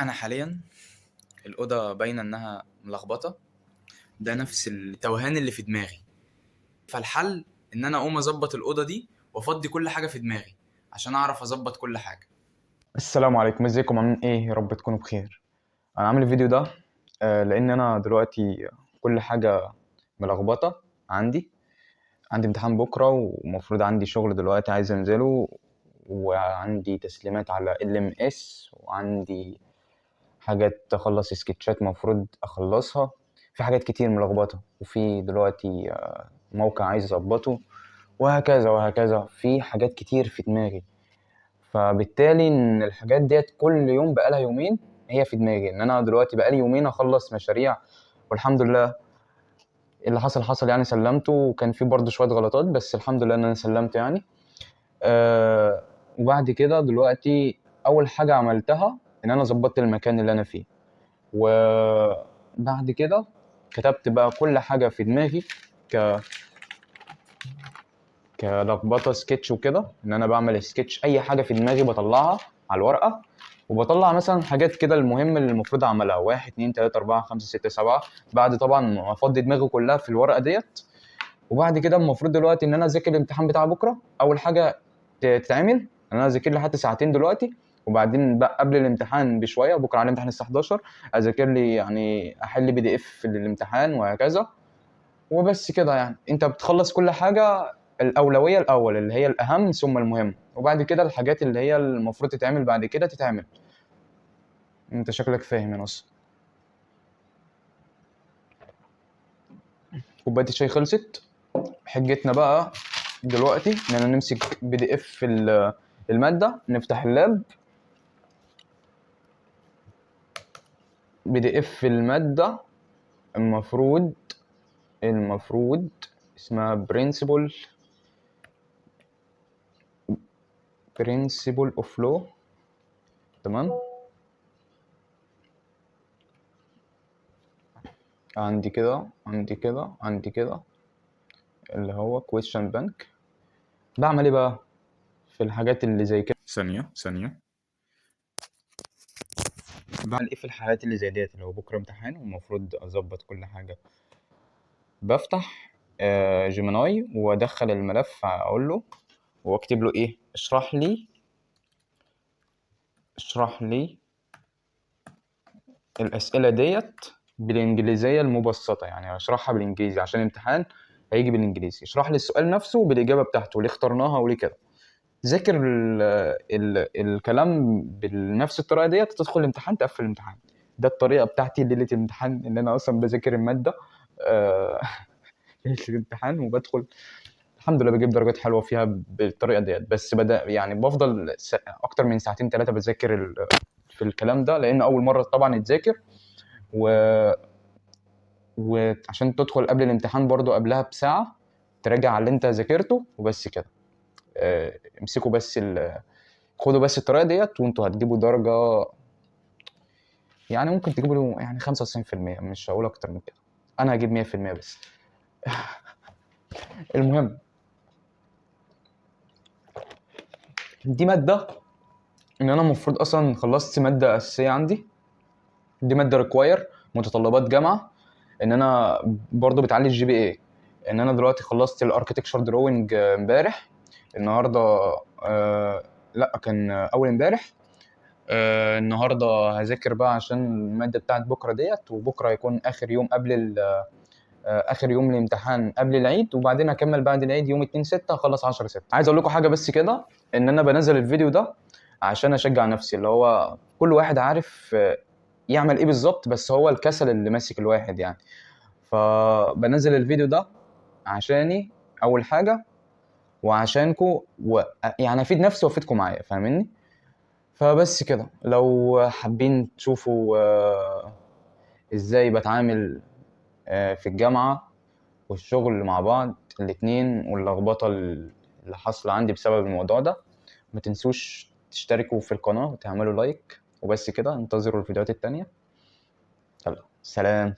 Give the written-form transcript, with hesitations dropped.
انا حاليا الاوضة باينة انها ملخبطة، ده نفس التوهان اللي في دماغي. فالحل ان انا اقوم اظبط الاوضة دي وافضي كل حاجة في دماغي عشان اعرف اظبط كل حاجة. السلام عليكم، ازيكم عاملين ايه؟ يا رب تكونوا بخير. انا عامل الفيديو ده لان انا دلوقتي كل حاجة ملخبطة عندي. عندي امتحان بكره ومفروض عندي شغل دلوقتي عايز انزله، وعندي تسليمات على LMS، وعندي حاجات اخلص سكتشات مفروض اخلصها. في حاجات كتير ملخبطة، وفي دلوقتي موقع عايز اظبطه، وهكذا وهكذا. في حاجات كتير في دماغي، فبالتالي ان الحاجات ديت كل يوم بقالها يومين هي في دماغي. ان انا دلوقتي بقالي يومين اخلص مشاريع، والحمد لله اللي حصل حصل يعني، سلمته، وكان في برضه شوية غلطات بس الحمد لله ان انا سلمته يعني. وبعد كده دلوقتي اول حاجة عملتها ان انا ظبطت المكان اللي انا فيه، وبعد كده كتبت بقى كل حاجة في دماغي كلخبطه سكتش وكده، ان انا بعمل سكتش اي حاجة في دماغي بطلعها على الورقة، وبطلع مثلا حاجات كده المهم اللي المفروض اعملها 1 2 3 4 5 6 7، بعد طبعا ما افضي دماغي كلها في الورقة ديت. وبعد كده المفروض دلوقتي ان انا اذاكر الامتحان بتاع بكره. اول حاجة تتعمل ان انا اذاكر لي حتى ساعتين دلوقتي، وبعدين بقى قبل الامتحان بشوية، بكره على الامتحان الساعة 11، اذاكر لي يعني احل PDF للامتحان وهكذا. وبس كده يعني. انت بتخلص كل حاجة، الاولوية الاول اللي هي الاهم ثم المهم، وبعد كده الحاجات اللي هي المفروض تتعمل بعد كده تتعمل. انت شكلك فاهم يا نص. كوباية الشاي خلصت. حجتنا بقى دلوقتي اننا نمسك PDF المادة، نفتح ال lap، PDF المادة المفروض اسمها principle of law، تمام. عندي كده، عندي كده، عندي كده اللي هو question bank. بعمل ايه بقى في الحاجات اللي زي كده؟ ثانية ثانية، بعمل ايه في الحالات اللي زي ديت اللي هو بكره امتحان ومفروض اظبط كل حاجة؟ بفتح جيميناي وادخل الملف، اقول له واكتب له ايه، اشرح لي الاسئلة ديت بالانجليزية المبسطه، يعني اشرحها بالانجليزي عشان الامتحان هيجي بالانجليزي. اشرح لي السؤال نفسه بالاجابة بتاعته، ليه اخترناها وليه كده. ذاكر الكلام بنفس الطريقة ديت، تدخل الامتحان تقفل الامتحان. ده الطريقة بتاعتي ليلة الامتحان، ان انا اصلا بذاكر المادة، ليلة الامتحان وبدخل الحمد لله بجيب درجات حلوة فيها بالطريقة ديت. بس بدا يعني بفضل اكتر من ساعتين 3 بذاكر في الكلام ده، لان اول مرة طبعا اتذاكر، وعشان تدخل قبل الامتحان برضو قبلها بساعة تراجع على اللي انت ذاكرته وبس كده. امسكوا بس خدوا بس الطريقة ديت وانتوا هتجيبوا درجه، يعني ممكن تجيبوا خمسة وتسعين في المية، مش هقول اكتر من كده، انا هجيب مية في المية بس. المهم دي مادة ان انا المفروض اصلا خلصت مادة اساسية عندي، دي مادة require متطلبات جامعه، ان انا برضو بتعلي الجي بي اي. ان انا دلوقتي خلصت ال architecture drawing امبارح، النهارده، لا كان اول امبارح، النهارده هذاكر بقى عشان المادة بتاعت بكره ديت، وبكره هيكون اخر يوم قبل اخر يوم الامتحان قبل العيد، وبعدين هكمل بعد العيد يوم 2/6 هخلص 10/6. عايز اقول لكم حاجة بس كده، ان انا بنزل الفيديو ده عشان اشجع نفسي، اللي هو كل واحد عارف، يعمل ايه بالظبط، بس هو الكسل اللي ماسك الواحد يعني. فبنزل الفيديو ده عشاني اول حاجة، وعشانكو، يعني افيد نفسي وافيدكم معايا، فاهميني؟ فبس كده. لو حابين تشوفوا، ازاي بتعامل، في الجامعة والشغل مع بعض الاتنين، واللخبطة اللي حاصلة عندي بسبب الموضوع ده، ما تنسوش تشتركوا في القناة وتعملوا لايك. وبس كده، انتظروا الفيديوهات التانية. يلا سلام.